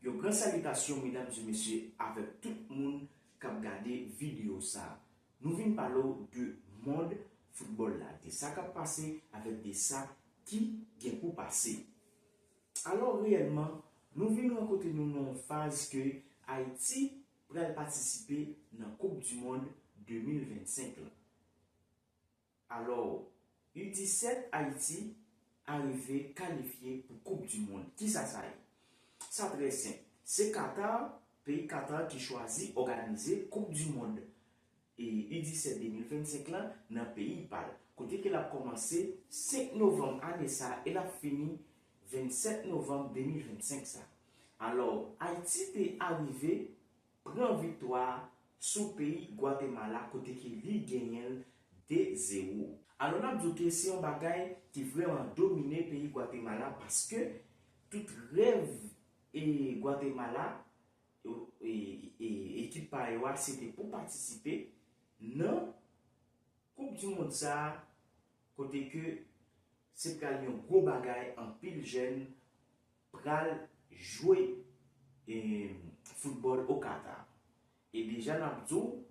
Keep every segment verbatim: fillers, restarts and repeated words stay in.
Yon gran salitasyon, medam e mesye, avèk tout moun k ap gade videyo sa a. Nou vin pale w de mond foutbòl la, de sa k ap pase avèk de sa ki gen pou pase. Alò, reyèlman, nou vin rankontre nou nan yon faz ke Ayiti pral patisipe nan Koup di Mond de mil vennsenk lan. Alò, U disèt Ayiti arive kalifye pou Koup di Mond. Kisa sa ye? Sa trè senp. Se Qatar, peyi Qatar ki chwazi òganize Koup di Mond e U disèt de mil vennsenk lan nan peyi pa l, kote ke l ap kòmanse senk novanm ane sa a e l ap fini vennsèt novanm de mil vennsenk sa. Alò, Ayiti te arive pran viktwa sou peyi Gwatemala kote ke li genyen l de zewo. Alò, n ap di w ke se yon bagay ki vrèman domine peyi Gwatemala paske tout rèv e Gwatemala, e, e, e, ekip pa yo a, se te pou patisipe nan Koup di Mond sa a, kote ke se pral yon gwo bagay, anpil jèn pral jwe, e, foutbòl o Qatar. E deja n ap di w,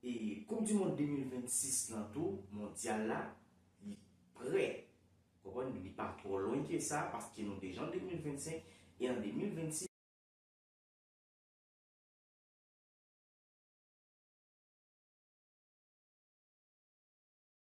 e, Koup di Mond de mil vennsis lan tou, mondyal la, li prè. Konprann? Li pa twò lwen ke sa, paske nou deja an de mil vennsenk, e an de mil vennsis,